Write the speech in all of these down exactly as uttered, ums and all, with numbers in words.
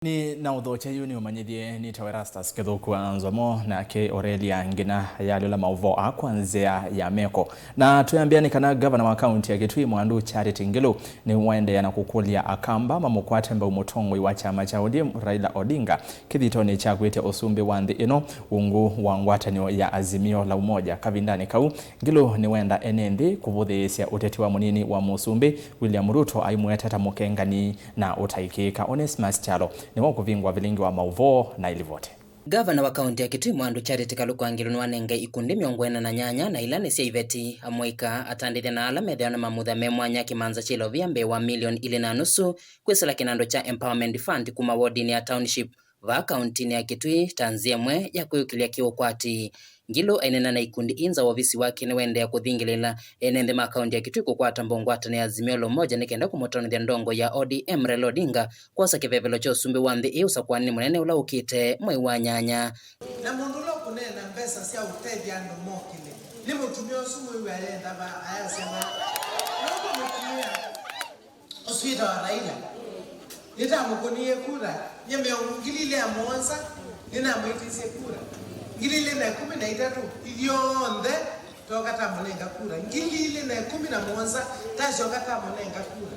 Nĩ na ũthokya yu nĩ ũmanyĩthye nĩ ta Erastus Kĩthũku wa Nzomo, nake Aurelia Ngina yalũla maũvoo aa kwa nzĩa ya meko. Na twĩambĩa nĩ kana ngavana wa kaunti ya Kitui Mwandu Charity Ngilu nĩwaendeea na kũkũlya Akamba mamũkwate mbau mũtongoi wa kyama kya O D M Raila Odinga kĩthitonĩ kya kwĩtya ũsumbĩ wa nthĩ ĩno ungu wa ngwatanĩo ya Azimio la Umoja. Kavindanĩ kau, Ngilu nĩwenda ene nthĩ kũvũthĩĩsya ũteti wa mũnini wa mũsumbĩ William Ruto aimweta ta mũkengani na ũtaĩkĩĩka. Onesmus Kyalo nĩwe ũkũvingũa vilingi wa maũvoo na ilivote. Ngavana wa kaunti ya Kitui Mwandu Charity Kaluku Ngilu nĩwanenge ikundi mĩongo ĩna na nyanya, na ila nĩ sya iveti, amũika, atandĩthya na ala methĩawa na mamutha me mwanya kĩmanza kya Ilovia mbee wa milioni ilĩ na nusu kwĩsĩla kĩnandũ kya Empowerment Fund kuma wodinĩ ya Township vaa kauntinĩ ya Kitui ta nzĩa ĩmwe ya kwĩyũkĩlya kĩũkwati. Ngilu aineena na ikundi ii nza wa ovisi wake nĩwaendeea kũthingĩlĩĩla ene nthĩ ma kaunti ya Kitui kũkwata mbau ngwatanĩo ya Azimio la Umoja nĩ kenda kũmũtonethya ndongo ya O D M Raila Odinga kwosa kĩvevelo kya ũsumbĩ wa nthĩ ĩĩ ũsakũanĩnĩ mũnene ũla ũkĩte mwei wa nyanya. Na mũndũ ũla ũkũneena mbesa sya ũtethya andũ mokĩle, nĩ mũtumĩa ũsu mwĩw'a ayenda va ayasya va. Nũndũ mũtumĩa ũsu wĩtawa Raila, nĩtamũkũnie kura, nye mĩongo, ngili ilĩ na mũonza, nĩnamwĩtĩsye kura. Ngili ilĩ na ĩkũmi na itatũ, ithyonthe, twoka tamũnenga kura. Ngili ilĩ na ĩkũmi na mũonza, tasyoka tamũnenga kura.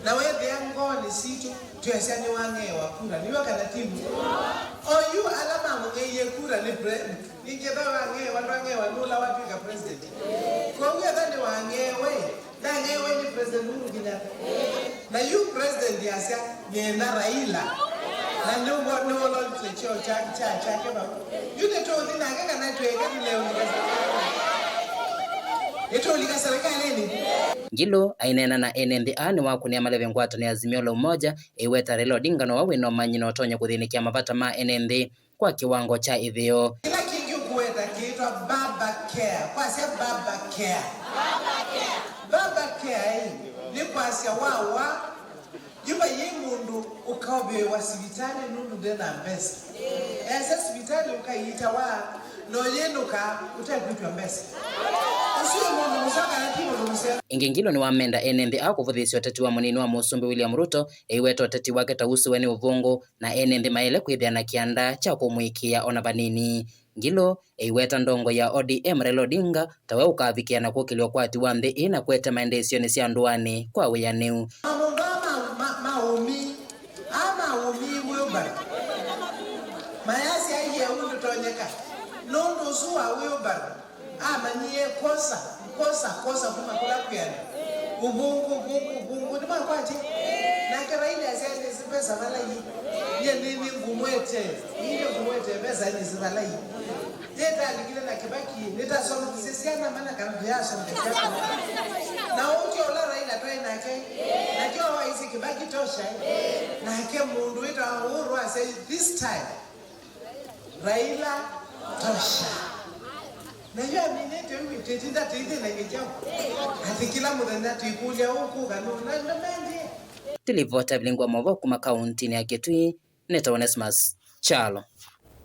Na wethĩa ngoonĩ sitũ, twĩasya nĩwang'eewa kura, nĩw'o kana ti w'o? Oyu ala mamũng'eie kura nĩ pre-, nĩngĩ ethwa wang'eewa, ndwang'eewa, nũla watw'ĩka president. Kwoou ethwa nĩwang'eewe, ndang'eewe nĩ President Uhuru Kenyatta. Na yu president asya, "Nyenda Raila." Na nĩw'o, nĩw'o ũlolile kyoo kya, kya, kyake vau. Yu nĩtũũthi nake kana twĩke tũleũlika serikalini? Nĩtũũlika serikalini. Ngilu aineena na ene nthĩ aa nĩwakũnĩa maleve ngwatanĩo ya Azimio la Umoja ĩiweta Raila Odinga nowe wĩna ũmanyi na ũtonya kũthĩnĩkĩa mavata ma ene nthĩ kwa kĩwango kya ĩtheo. Kĩla kĩngĩ ũkũweta kĩĩtwa Baba Care. Kwasya Baba Care. Baba Care ĩ, nĩ kwasya wawa, yu vaiĩ mũndũ ũkaovĩwa sivitalĩ nũndũ nde na mbesa. Esa sivitalĩ ũkaiitawa, na ũyĩnũka ũtekwĩtw'a mbesa. Ũsu wĩ mũndũ mũseo kana ti mũndũ mũseo? Ĩngĩ Ngilu nĩwamenda ene nthĩ aa kũvũthĩĩsya ũteti wa mũnini wa mũsumbĩ William Ruto, ĩiweta ũteti wake ta usũwe nĩ ũvũngũ, na ene nthĩ maĩle kwĩthĩa na kĩanda kya kũmũĩkĩĩa o na vanini. Ngilu ĩiweta ndongo ya O D M Raila Odinga ta we ũkavikĩa na kũkĩlya ũkwati wa nthĩ ĩĩ na kũete maendeesyonĩ sya ndũanĩ kwa wĩanĩu. Maũndũ aa ma, ma, ma ũmii, aa ma ũmii wheelbarrow, mayasya aiee ũu ndũtonyeka, nũndũ ũsu wa wheelbarrow amanyie kosa, kosa, kosa kuma kũla kwĩ andũ. Ũvũngũ, ũvũngũ, ũvũngũ, nĩmakwatye. Nake Raila asya nĩsĩ mbesa vala ii. Nyie nĩ, nĩngũmwete. Nyie nĩngũmwete mbesa nĩsĩ vala ii. Yĩtalikile na Kibaki, nĩtasomethasya syana mana kana ndĩyasomethasya syana. Na ũtyo ũla Raila twaĩ nake, nake waisye Kibaki tosha. Nake mũndũ wĩtawa Uhuru asya, "This time, Raila tosha." Na yu aminĩte ũu, twĩtinda twĩthĩnany'a kyaũ? Atĩ kĩla mũthenya twĩkũlya ũkũka nũũ? Na, na mendie. Tũlivota vilingi wa maũvoo kuma kauntinĩ ya Kitui, nĩtawa Onesmus Kyalo.